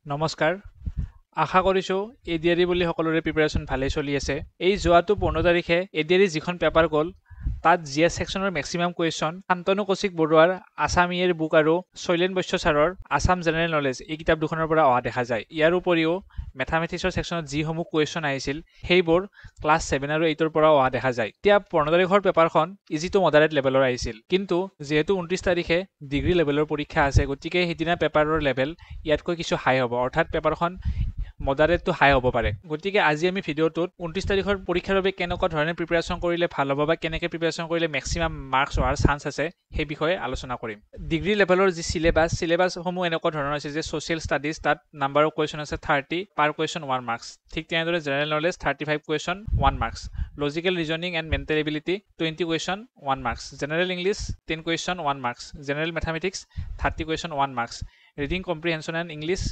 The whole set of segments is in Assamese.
নমস্কাৰ, আশা কৰিছোঁ এ ডি আৰ ই বুলি সকলোৰে প্ৰিপেৰেশ্যন ভালেই চলি আছে। এই যোৱাটো 15 তাৰিখে এ ডি আৰ ই যিখন পেপাৰ গ'ল, তাত জি এছ ছেকশ্যনৰ মেক্সিমাম কুৱেশ্যন শান্তনু কৌশিক বৰুৱাৰ আছাম ইয়েৰ বুক আৰু শৈলেন বৈশ্য ছাৰৰ আছাম জেনেৰেল নলেজ এই কিতাপ দুখনৰ পৰা অহা দেখা যায়। ইয়াৰ উপৰিও মেথামেটিক্সৰ ছেকশ্যনত যিসমূহ কুৱেশ্যন আহিছিল, সেইবোৰ ক্লাছ 7 আৰু 8ৰ পৰাও অহা দেখা যায়। এতিয়া 15 তাৰিখৰ পেপাৰখন ইজি টু মডাৰেট লেভেলৰ আহিছিল, কিন্তু যিহেতু 29 তাৰিখে ডিগ্ৰী লেভেলৰ পৰীক্ষা আছে, গতিকে সেইদিনা পেপাৰৰ লেভেল ইয়াতকৈ কিছু হাই হ'ব, অৰ্থাৎ পেপাৰখন মডাৰেট টু হাই হ'ব পাৰে। গতিকে আজি আমি ভিডিঅ'টোত 29 তাৰিখৰ পৰীক্ষাৰ বাবে কেনেকুৱা ধৰণে প্ৰিপেৰেশ্যন কৰিলে ভাল হ'ব বা কেনেকৈ প্ৰিপেৰেশ্যন কৰিলে মেক্সিমাম মাৰ্কছ অহাৰ চান্স আছে, সেই বিষয়ে আলোচনা কৰিম। ডিগ্ৰী লেভেলৰ যি চিলেবাছ, চিলেবাছসমূহ এনেকুৱা ধৰণৰ হৈছে যে ছ'চিয়েল ষ্টাডিজ, তাত নাম্বাৰ অফ কুৱেশ্যন আছে 30, পাৰ কুৱেশ্যন 1 মাৰ্কছ। ঠিক তেনেদৰে general knowledge 35 question 1 marks, logical reasoning and mental ability 20 question 1 marks, general English 10 question 1 marks, general mathematics 30 question 1 marks, reading comprehension and English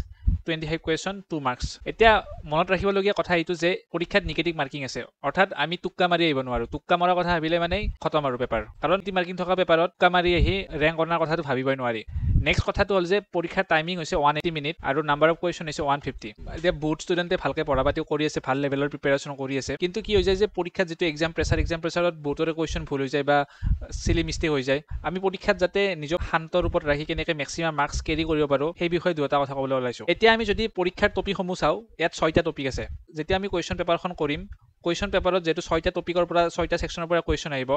25 question 2 marks. এতিয়া মনত ৰাখিবলগীয়া কথা এইটো যে পৰীক্ষাত নিগেটিভ মাৰ্কিং আছে, অৰ্থাৎ আমি টোক্কা মাৰি আহিব নোৱাৰোঁ। টোক্কা মৰাৰ কথা ভাবিলে মানে খতম আৰু পেপাৰ, কাৰণ নিগেটিভ মাৰ্কিং থকা পেপাৰত টোক্কা মাৰি আহি ৰেংক অনাৰ কথাটো ভাবিবই নোৱাৰি। নেক্সট কথাটো হ'ল যে পৰীক্ষাৰ টাইমিং হৈছে 180 মিনিট আৰু নাম্বাৰ অফ কুৱেশ্যন হৈছে 150। এতিয়া বহুত ষ্টুডেণ্টে ভালকৈ পঢ়া পাতিও কৰি আছে, ভাল লেভেলৰ প্ৰিপেৰেশ্যন কৰি আছে, কিন্তু কি হৈ যায় যে পৰীক্ষাত যিটো এক্সাম প্ৰেছাৰ, এক্সাম প্ৰেছাৰত বহুতৰে কুৱেশ্যন ভুল হৈ যায় বা চিলি মিষ্টেক হৈ যায়। আমি পৰীক্ষাত যাতে নিজক শান্ত ৰূপত ৰাখি কেনেকৈ মেক্সিমাম মাৰ্কছ কেৰি কৰিব পাৰোঁ, সেই বিষয়ে দুটা কথা ক'বলৈ ওলাইছোঁ। এতিয়া আমি যদি পৰীক্ষাৰ টপিকসমূহ চাওঁ, ইয়াত 6টা টপিক আছে। যেতিয়া আমি কুৱেশ্যন পেপাৰখন কৰিম, কুৱেশ্যন পেপাৰত যিহেতু 6টা টপিকৰ পৰা, 6টা ছেকশ্যনৰ পৰা কুৱেশ্যন আহিব,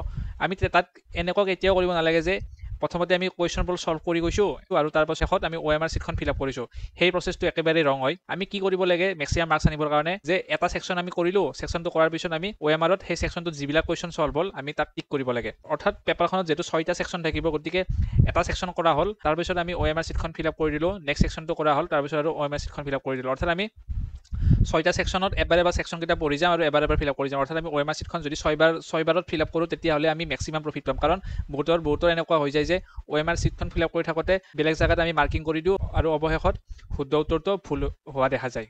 আমি তাত এনেকুৱা কেতিয়াও কৰিব নালাগে যে প্ৰথমতে আমি কুৱেশ্যনবোৰ ছল্ভ কৰি গৈছোঁ আৰু তাৰপাছত শেষত আমি অ' এম আৰ চিটখন ফিল আপ কৰিছোঁ। সেই প্ৰচেছটো একেবাৰে ৰং হয়। আমি কি কৰিব লাগে মেক্সিমাম মাৰ্কছ আনিবৰ কাৰণে, যে এটা ছেকশ্যন আমি কৰিলোঁ, ছেকশ্যনটো কৰাৰ পিছত আমি অ' এম আৰত সেই ছেকশ্যনটোত যিবিলাক কুৱেশ্যন ছল্ভ হ'ল আমি তাক টিক কৰিব লাগে। অৰ্থাৎ পেপাৰখনত যিহেতু 6টা ছেকশ্যন থাকিব, গতিকে এটা ছেকশ্যন কৰা হ'ল, তাৰপিছত আমি অ' এম আৰ চিটখন ফিল আপ কৰি দিলোঁ, নেক্সট ছেকশ্যনটো কৰা হ'ল, তাৰপিছত আৰু অ' এম আৰ চিটখন ফিল আপ কৰি দিলোঁ। অৰ্থাৎ আমি 6টা ছেকশ্যনত এবাৰ এবাৰ ছেকশ্যনকেইটা পঢ়ি যাম আৰু এবাৰ এবাৰ ফিল আপ কৰি যাম। অৰ্থাৎ আমি অ' এম আৰ চিটখন যদি 6বাৰত ফিল আপ কৰোঁ, তেতিয়াহ'লে আমি মেক্সিমাম প্ৰফিট পাম। কাৰণ বহুতৰ এনেকুৱা হৈ যায় যে অ' এম আৰ চিটখন ফিল আপ কৰি থাকোঁতে বেলেগ জেগাত আমি মাৰ্কিং কৰি দিওঁ আৰু অৱশেষত শুদ্ধ উত্তৰটো ভুল হোৱা দেখা যায়।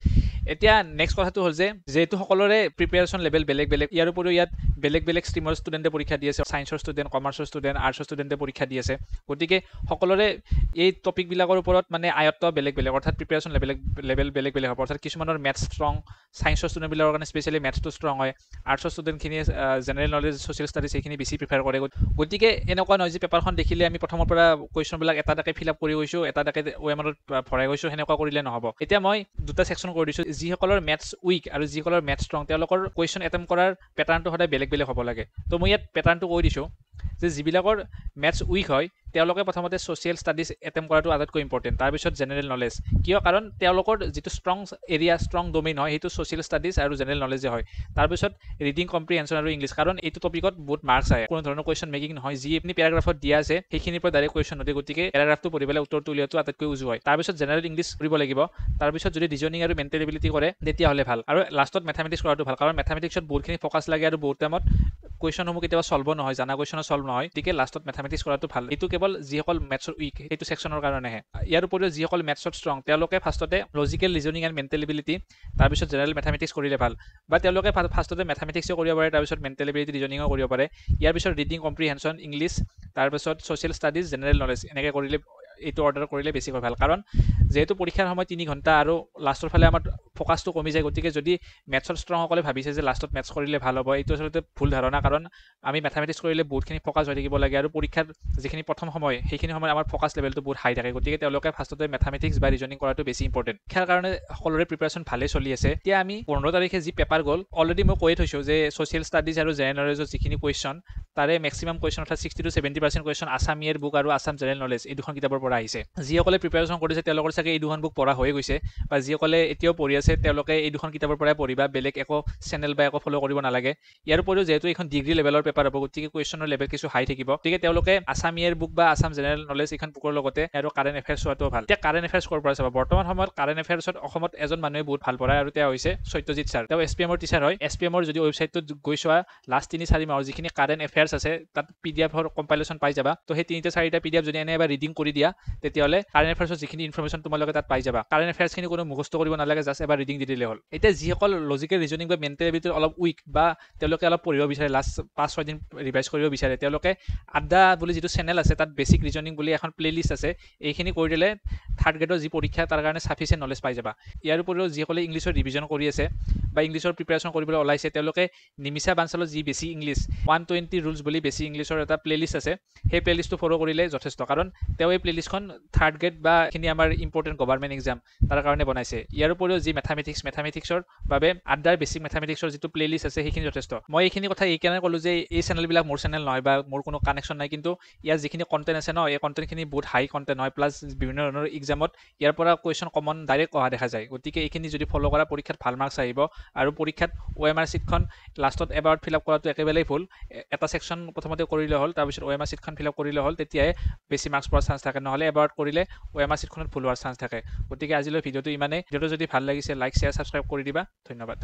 এতিয়া নেক্সট কথাটো হ'ল যে যিহেতু সকলোৰে প্ৰিপেৰেশ্যন লেভেল বেলেগ বেলেগ, ইয়াৰ উপৰিও ইয়াত বেলেগ বেলেগ ষ্ট্ৰীমৰ ষ্টুডেণ্টে পৰীক্ষা দি আছে, ছায়েন্সৰ ষ্টুডেণ্ট, কমাৰ্চৰ ষ্টুডেণ্ট, আৰ্টছৰ ষ্টুডেণ্টে পৰীক্ষা দি আছে, গতিকে সকলোৰে এই টপিকবিলাকৰ ওপৰত মানে আয়ত্ব বেলেগ বেলেগ, অৰ্থাৎ প্ৰিপেৰেশ্যন লেভেল বেলেগ বেলেগ হ'ব। অৰ্থাৎ কিছুমানৰ মেথছ ষ্ট্ৰং, ছায়েন্সৰ ষ্টুডেণ্টবিলাকৰ কাৰণে স্পেচিয়েলি মেথছটো ষ্ট্ৰং হয়, আৰ্টছৰ ষ্টুডেণ্টখিনিয়ে জেনেৰেল নলেজ, ছ'চিয়েল ষ্টাডিজ সেইখিনি বেছি প্ৰিফাৰ কৰে। গতিকে এনেকুৱা নহয় যে পেপাৰখন দেখিলে আমি প্ৰথমৰ পৰা কুৱেশ্যনবিলাক এটা এটাকৈ ফিল আপ কৰি গৈছোঁ, এটা এটাকৈ অ' এম আৰত ভৰাই গৈছোঁ, সেনেকুৱা কৰিলে নহ'ব। এতিয়া মই দুটা ছেকশ্যন কৰি দিছোঁ, যিসকলৰ মেথছ উইক আৰু যিসকলৰ মেথছ ষ্ট্ৰং, তেওঁলোকৰ কুৱেশ্যন এটেম্প কৰাৰ পেটাৰ্ণটো সদায় বেলেগ বেলেগ হ'ব লাগে। তো মই ইয়াত পেটাৰ্ণটো কৈ দিছোঁ যে যিবিলাকৰ মেথছ উইক হয় তেওঁলোকে প্ৰথমতে ছ'চিয়েল ষ্টাডিজ এটেম্প কৰাটো আটাইতকৈ ইম্পৰ্টেণ্ট, তাৰপিছত জেনেৰেল নলেজ। কিয়? কাৰণ তেওঁলোকৰ যিটো ষ্ট্ৰং এৰিয়া, ষ্ট্ৰং ডমেইন হয়, সেইটো ছ'চিয়েল ষ্টাডিজ আৰু জেনেৰেল নলেজে হয়। তাৰপিছত ৰিডিং কম্প্ৰিহেনশ্যন আৰু ইংলিছ, কাৰণ এইটো টপিকত বহুত মাৰ্কছ আহে, কোনো ধৰণৰ কুৱেশ্যন মেকিং নহয়, যি আপুনি পেৰাগ্ৰাফত দিয়া আছে সেইখিনিৰ পৰা ডাইৰেক্ট কুৱেশ্যন নুসুধে, গতিকে পেৰাগ্ৰাফটো পঢ়ি পেলাই উত্তৰটো উলিওৱাটো আটাইতকৈ উজু হয়। তাৰপিছত জেনেৰেল ইংলিছ কৰিব লাগিব, তাৰপিছত যদি ৰিজনিং আৰু মেণ্টেল এবিলিটি কৰে তেতিয়াহ'লে ভাল, আৰু লাষ্টত মেথামেটিক্স কৰাটো ভাল, কাৰণ মেথামেটিক্সত বহুতখিনি ফ'কাছ লাগে আৰু বহুত টাইমত কুৱেশ্যনসমূহ কেতিয়াবা ছল্ভ নহয়, জানা কুৱেশ্যনো ছল্ভ নহয়, গতিকে লাষ্টত মেথামেটিক্স কৰাটো ভাল। এইটো কেৱল যিসকল মেথছৰ উইক সেইটো ছেকশ্যনৰ কাৰণেহে। ইয়াৰ উপৰিও যিসকল মেথছত ষ্ট্ৰং তেওঁলোকে ফাৰ্ষ্টতে logical reasoning and mental ability, তাৰপিছত জেনেৰেল মেথামেটিক্স কৰিলে ভাল, বা তেওঁলোকে ফাৰ্ষ্টতে মেথামেটিক্সো কৰিব পাৰে, তাৰপিছত মেণ্টেল এবিলিটি ৰিজনিঙো কৰিব পাৰে, ইয়াৰ পিছত ৰিডিং কম্প্ৰিহেনশ্যন ইংলিছ, তাৰপিছত ছ'চিয়েল ষ্টাডিজ, জেনেৰেল নলেজ, এনেকৈ কৰিলে এইটো অৰ্ডাৰ কৰিলে বেছিকৈ ভাল। কাৰণ যিহেতু পৰীক্ষাৰ সময় 3 ঘণ্টা আৰু লাষ্টৰ ফালে আমাৰ ফ'কাছটো কমি যায়, গতিকে যদি মেথছত ষ্ট্ৰংসকলে ভাবিছে যে লাষ্টত মেথছ কৰিলে ভাল হ'ব, এইটো আচলতে ভুল ধাৰণা। কাৰণ আমি মেথামেটিক্স কৰিলে বহুতখিনি ফ'কাছ হৈ থাকিব লাগে আৰু পৰীক্ষাৰ যিখিনি প্ৰথম সময় সেইখিনি সময়ত আমাৰ ফ'কাছ লেভেলটো বহুত হাই থাকে, গতিকে তেওঁলোকে ফাৰ্ষ্টতে মেথামেটিক্স বা ৰিজনিং কৰাটো বেছি ইম্পৰ্টেণ্ট। শিক্ষাৰ কাৰণে সকলোৰে প্ৰিপেৰেশ্যন ভালেই চলি আছে। এতিয়া আমি 15 তাৰিখে যি পেপাৰ গ'ল, অলৰেডি মই কৈয়ে থৈছোঁ যে ছ'চিয়েল ষ্টাডিজ আৰু জেনেৰেল নলেজৰ যিখিনি কুৱেশ্যন, তাৰে মেক্সিমাম কুৱেশ্যন অৰ্থাৎ 60 to 70% question Assam year book আৰু আছাম জেনেৰেল নলেজ এই দুখন কিতাপৰ পৰা আহিছে। যিসকলে প্ৰিপেৰেশ্যন কৰিছে তেওঁলোকৰ চাগে এই দুখন বুক পঢ়া হৈ গৈছে, বা যিসকলে এতিয়াও পঢ়ি আছে তেওঁলোকে এই দুখন কিতাপৰ পৰাই পঢ়িবা, বেলেগ একো চেনেল বা একো ফ'ল' কৰিব নালাগে। ইয়াৰ উপৰিও যিহেতু এইখন ডিগ্ৰী লেভেলৰ পেপাৰ হ'ব, গতিকে কুৱেশ্যনৰ লেভেল কিছু হাই থাকিব, গতিকে তেওঁলোকে আছাম ইয়েৰ বুক বা আছাম জেনেৰেল নলেজ এইখন বুকৰ লগতে আৰু কাৰেণ্ট এফেয়াৰ্ছ চোৱাটোও ভাল। এতিয়া কাৰেণ্ট এফেয়াৰ্ছ ক'ৰ পৰা চাব? বৰ্তমান সময়ত কাৰেণ্ট এফেয়াৰ্ছত অসমত এজন মানুহে বহুত ভাল পঢ়ায় আৰু তেওঁ হৈছে সত্যজিৎ ছাৰ। তেওঁ এছ পি এমৰ টিচাৰ হয়। এছ পি এমৰ যদি ৱেবছাইটটোত গৈ চোৱা, লাষ্ট 3-4 মাহৰ যিখিনি কাৰেণ্ট এফেয়াৰ্ছ আছে তাত পি ডি এফৰ কম্পাইলেশ্যন পাই যাবা। তো সেই 3টা 4টা পি ডি এফ যদি এনে এবাৰ ৰিডিং কৰি দিয়া, তেতিয়াহ'লে কাৰেণ্ট এফেয়াৰ্ছৰ যিখিনি ইনফৰমেশ্যন তোমালোকে তাত পাই যাবা। কাৰেণ্ট এফেয়াৰ্ছখিনি কোনো মুখস্থ কৰিব নালাগে, জাষ্ট এবাৰ এবাৰ ৰিডিং দি দিলে হ'ল। এতিয়া যিসকল লজিকেল ৰিজনিং বা মেণ্টেল এবিলিটি অলপ উইক বা তেওঁলোকে অলপ পঢ়িব বিচাৰে, লাষ্ট 5-6 দিন ৰিভাইজ কৰিব বিচাৰে, তেওঁলোকে আড্ডা বুলি যিটো চেনেল আছে তাত বেছিক ৰিজনিং বুলি এখন প্লে'লিষ্ট আছে, এইখিনি কৰি দিলে থাৰ্ড গ্ৰেডৰ যি পৰীক্ষা তাৰ কাৰণে চাফিচিয়েণ্ট নলেজ পাই যাবা। ইয়াৰ উপৰিও যিসকলে ইংলিছৰ ৰিভিজন কৰি আছে বা ইংলিছৰ প্ৰিপেৰেশ্যন কৰিবলৈ ওলাইছে, তেওঁলোকে নিমিষা বাঞ্চালৰ যি বেছি ইংলিছ 120 ৰুলছ বুলি বেছি ইংলিছৰ এটা প্লে'লিষ্ট আছে, সেই প্লে'লিষ্টটো ফ'ল' কৰিলে যথেষ্ট, কাৰণ তেওঁ এই প্লে'লিষ্টখন থাৰ্ড গ্ৰেড বা এইখিনি আমাৰ ইম্পৰ্টেণ্ট গভাৰ্ণমেণ্ট এক্সাম তাৰ কাৰণে বনাইছে। ইয়াৰ উপৰিও যি মেথামেটিক্সৰ বাবে আড্ডাৰ বেছিক মেথামেটিক্সৰ যিটো প্লে'লিষ্ট আছে সেইখিনি যথেষ্ট। মই এইখিনি কথা এইকাৰণে ক'লোঁ যে এই চেনেলবিলাক মোৰ চেনেল নহয় বা মোৰ কোনো কানেকশ্যন নাই, কিন্তু ইয়াৰ যিখিনি কণ্টেণ্ট আছে ন, এই কণ্টেণ্টখিনি বহুত হাই কণ্টেণ্ট হয়, প্লাছ বিভিন্ন ধৰণৰ এক্সামত ইয়াৰ পৰা কুৱেশ্যন কমন ডাইৰেক্ট অহা দেখা যায়। গতিকে এইখিনি যদি ফ'ল' কৰা পৰীক্ষাত ভাল মাৰ্কছ আহিব। আৰু পৰীক্ষাত OMR শ্বীটখন লাষ্টত এবাৰত ফিল আপ কৰাটো একেবাৰেই ভুল, এটা ছেকশ্যন প্ৰথমতে কৰিলে হ'ল, তাৰপিছত OMR শ্বীটখন ফিল আপ কৰিলে হ'ল, তেতিয়াহে বেছি মাৰ্কছ পোৱাৰ চান্স থাকে, নহ'লে এবাৰত কৰিলে OMR শ্বীটখনত ভুল হোৱাৰ চান্স থাকে। গতিকে আজিলৈ ভিডিঅ'টো ইমানেই। ভিডিঅ'টো যদি ভাল লাগিছে লাইক, শ্বেয়াৰ, ছাবস্ক্ৰাইব কৰি দিবা। ধন্যবাদ।